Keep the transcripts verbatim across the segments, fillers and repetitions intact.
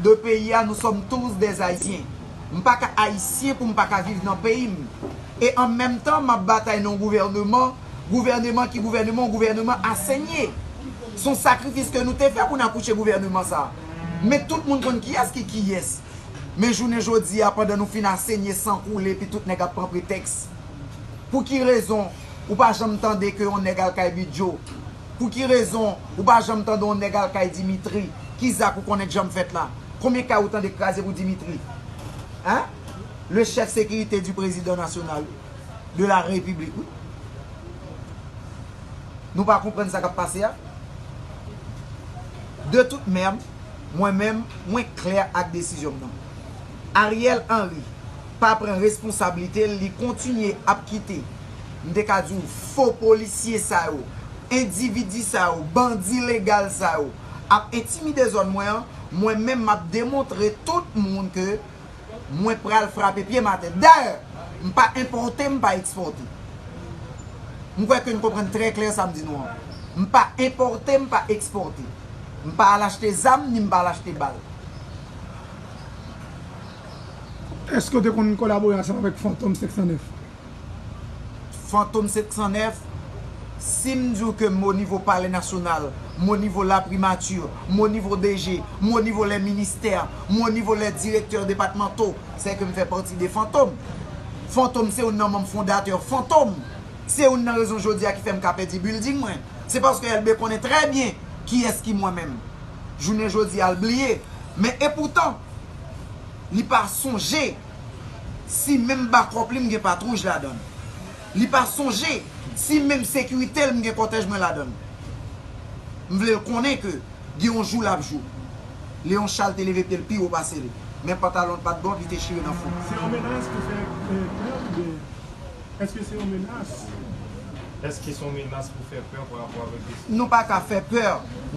de peyi a, nous sommes tous des Haïtiens. M pa ka ayisyen pou m pa ka viv nan peyi m. E an menm tan, m ap batay nan yon gouvèneman, gouvèneman ki gouvèneman, yon gouvèneman asenye. Se yon sakrifis ke nou te fè pou n akouche gouvèneman sa. Men tout moun konn kiyès ki kiyès. Men jounen jodi a, pandan nou fin asenye, san koule, epi tout nèg ap pran pretèks. Pou ki rezon ou pa janm tande ke yon nèg al kay Bidjo? Pou ki rezon ou pa janm tande yon nèg al kay Dimitri? Ki zak ou konnen k janm fèt la? Konbyen kay ou tande k kraze pou Dimitri? Hein? Le chef sécurité du président national de la République, wi. Nou pa konprann sa k ap pase a? De tout mèm, mwen menm, mwen klè ak desizyon m nan. Ariel Henry pa pran responsablite l, li kontinye ap kite, m te ka di w, fo polisye sa yo, endividi sa yo, bandi legal sa yo ap entimide zòn mwen an, mwen menm m ap demontre tout moun ke mwen pral frape pye m atè. Dayè, m pa enpòte, m pa ekspòte. M kwè ke n konprann trè klè sa m di nou an. M pa enpòte, m pa ekspòte. M pa al achte zam, ni m pa al achte bal. Èske w te konn kolabore ansanm avèk Fantom senk san nèf? Fantom senk san nèf, si m di w ke m o nivo Palè Nasyonal, m o nivo Laprimati, m o nivo D G, m o nivo lè ministè, m o nivo lè direktè depatmanto, se ke m fè pati de Fantom. Fantom se youn nan manm fondatè Fantom. Se youn nan rezon jodi a ki fè m ka pèdi bilding mwen. Se paske Elbe konnen trè byen kiyès ki mwen menm. Jounen jodi a, l bliye. Men epoutan, li pa sonje si menm bakòp li m gen patwouj ladan l. Li pa sonje si menm sekirite l m gen kòtèj mwen ladan l. M vle l konnen ke gen yon jou l ap jou. Leon Charles te leve pye l pi wo pase l. Men pantalon l pa t bon, li te chire nan fon. Se yon menas pou fè, eh, pè oubyen? Èske se yon menas? Èske se yon menas pou fè pè pa rapò avèk desizyon? Nou pa ka fè pè.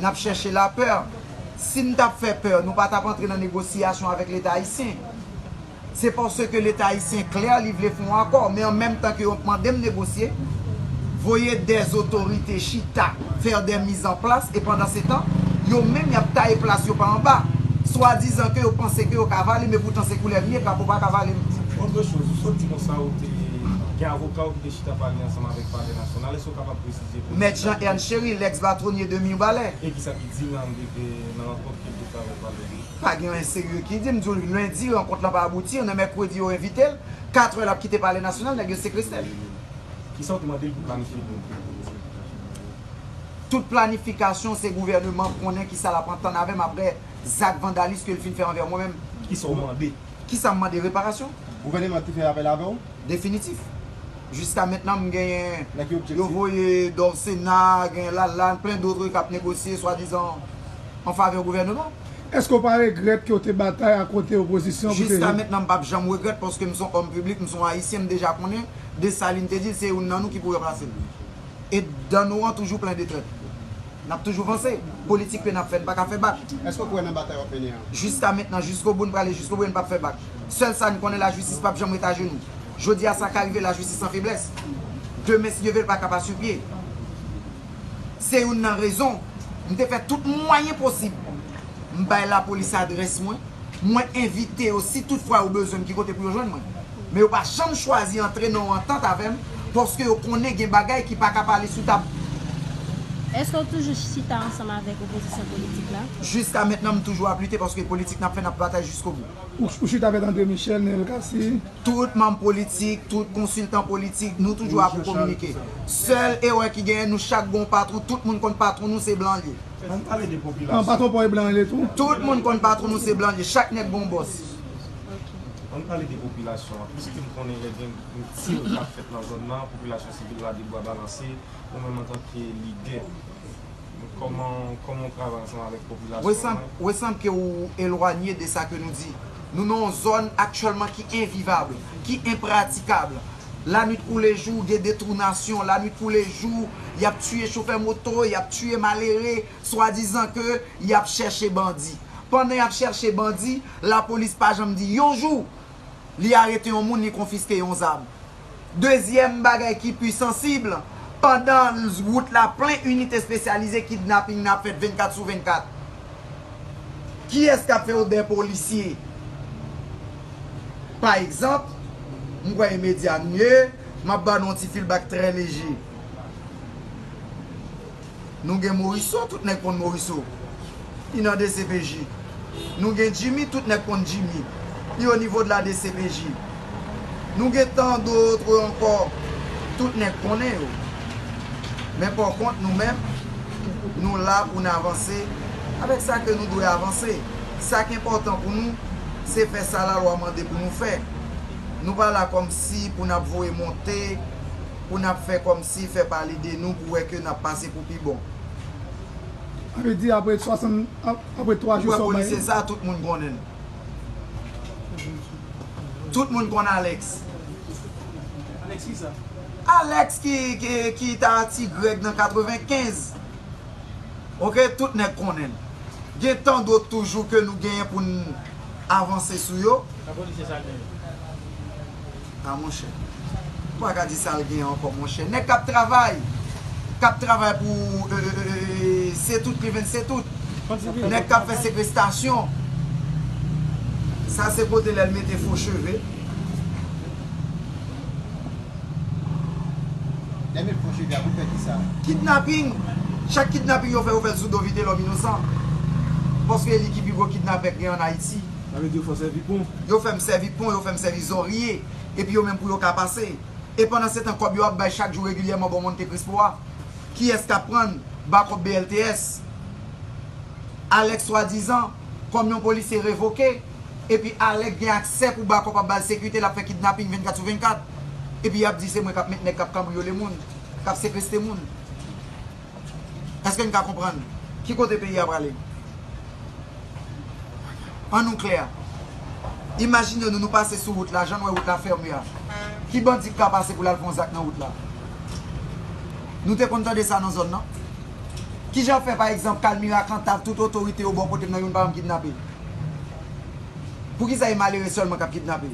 N ap chèche lapè. Si n t ap fè pè, nou pa t ap antre nan negosyasyon avèk Leta ayisyen. Se paske Leta ayisyen klè, li vle fè yon akò, men an menm tan ke yo ap mande m negosye, voye dè otorite chita, fè dè mizanplas, e pandan se tan, yo menm y ap taye plas yo pa anba. Swadizan ke yo panse ke yo ka vale m, epoutan se koulè m ye, krapo pa ka vale m. Autre chose, ou sot di konsa ou te gen avoka w ki te chita pale ansanm avèk Palè Nasyonal, èske w kapab presize pozisyon? Mèt Jean Ernst Chéry, lèks batwonye de Mibalè. E kisa ki di nan, nan rankont ke l te fè avèk Palè? Pa gen anyen serye ki di, m di w lendi, rankont lan pa abouti, nan mèkredi, yo envite l, katrè, l ap kite Palè Nasyonal, nèg yo sekestre l. Kisa w te mande l pou planifye pou nou? Tout planifikasyon, se gouvèneman konnen kisa l ap antann avè m aprè zak vandalis ke l fin fè anvè mwen menm. Kisa w mande? Kisa m mande? Reparasyon. Gouvèneman te fè apèl avè w? Definitif. Jiska mentnan, m genyen, nèg yo objektif, yo voye Dòsena, gen Lalann, plen dòt k ap negosye, swadizan, an favè gouvèneman. Èske w pa regrèt ke w te batay akote opozisyon pou te... Jiska mentnan, m p ap janm regrèt, paske m se yon òm piblik, m se yon Ayisyen, m deja konnen Desalin te di l, se youn nan nou ki pou ranplase l. E dan nou an toujou plen de trèt. N ap toujou vanse. Politik ke n ap fè, n pa ka fè bak. Èske w kwè nan batay w ap mennen an? Jiska mentnan, jiskobou, n prale jiskobou e n p ap fè bak. Sèl sa n konnen, lajistis p ap janm ret ajenou. Jodi a, sa ka rive, lajistis an feblès. Demen, si Dye vle, l pa ka pa sou pye. Se youn nan rezon m te fè tout mwayen posib. M bay lapolis adrès mwen. Mwen envite yo, si toutfwa yo bezwen m, ki kote pou yo jwenn mwen. Men yo pa janm chwazi antre nan yon antant avè m, paske yo konnen gen bagay ki pa ka pale sou tab. Èske w toujou chita ansanm avèk opozisyon politik la? Jiska mentnan, m toujou ap lite, paske politik n ap fè, n ap batay jiskobou. Ou, ou chita avèk André Michel, Neel Cassy? Tout manm politik, tout konsiltan politik, nou toujou ap kominike. Sèl erè ki genyen, nou chak gen yon patwon, tout moun konn patwon nou se blan l ye. Ann pale de popilasyon. An, patwon pa w e blan l ye tou? Tout moun konn patwon nou se blan l ye, chak nèg gen yon bòs. Ann pale de popilasyon an, piske m konnen lè gen mitin k ap fèt nan zòn nan, popilasyon sivil la de bwa balanse, ou menm antanke lidè, kòman, kòman w travay ansanm avèk popilasyon an? Resanble ke ou elwanye de sa ke nou di. Nou nan yon zòn aktyèlman ki envivab, ki enpratikab. Lannuit kou lejou, gen detounasyon. Lannuit kou lejou, y ap tiye chofè moto, y ap tiye malere, swadizan ke y ap chèche bandi. Pandan y ap chèche bandi, lapolis pa janm di yon jou li arete yon moun, li konfiske yon zam. Dezyèm bagay ki pi sansib, pandan wout la plen inite espesyalize kidnaping nan ap fèt vennkat sou vennkat. Kiyès k ap fè yo dè polisye? Pa egzanp, m kwè e medya m ye, m ap ba nou yon ti feedback trè leje. Nou gen Moriso, tout nèg konn Moriso. Li nan D C P J. Nou gen Jimmy, tout nèg konn Jimmy. Li o nivo de la D C P J. Nou gen tant d'autres ankò, tout nèg konnen yo. Men pa kont nou menm, nou la pou n avanse avèk sa ke nou dwe avanse. Sa k enpòtan pou nou, se fè sa lalwa mande pou nou fè. Nou pa la kòmsi pou n ap voye monte, pou n ap fè kòmsi, fè pale de nou, pou wè ke n ap pase pou pi bon. Sa vle di apre swasann, ap- apre twa jou Ou wè sa w bay. Polisye sa, tout moun konnen l. Tout moun konn Alex. Alex ki sa? Alex ki, ki, ki ta ti Greg nan katrevenkenz. Ok, tout nèg konnen l. Gen tant d'autres toujou ke nou genyen pou n avanse sou yo. Sa polisye sa genyen? A monchè. Ou pa ka di sa l genyen ankò, monchè. Nèg k ap travay, k ap travay pou euh, euh, euh, se tout ki vin se tout. Nèg k ap fè sekestasyon. Sa se kote lè l mete fo cheve. Lè met fo cheve a pou fè kisa? Kidnaping. Chak kidnaping yo fè, yo fè l sou do Vitelòm inosan. Paske li ki pi gwo kidnapè k gen ann Ayiti. Sa vle di yo fè w sèvi pon. Yo fè m sèvi pon, yo fè m sèvi zòrye. Epi yo menm pou yo ka pase. E pandan se tan, kòb yo ap bay chak jou regilyèman bò Monte Crispo a. Kiyès k ap pran? Bakòp B L T S. Alex swadizan, kòm yon polisye revoke. Epi Alex gen aksè pou bakòp ap ba l sekirite, l ap fè kidnaping vennkat sou vennkat. Epi y ap di se mwen k ap met nèg k ap kanbriyole moun, k ap sekestre moun. Èske n ka konprann ki kote peyi a prale? An nou klè. Imajine nou, nou pase sou wout la, jan n wè wout la fèmen a. Ki bandi k ka pase pou l al fè yon zak nan wout la? Nou te konn tande sa nan zòn nan? Kijan fè, pa egzanp, Kalmira, Kantav, tout otorite yo bò kote m nan, youn pa janm kidnape? Poukisa e malere sèlman k ap kidnape?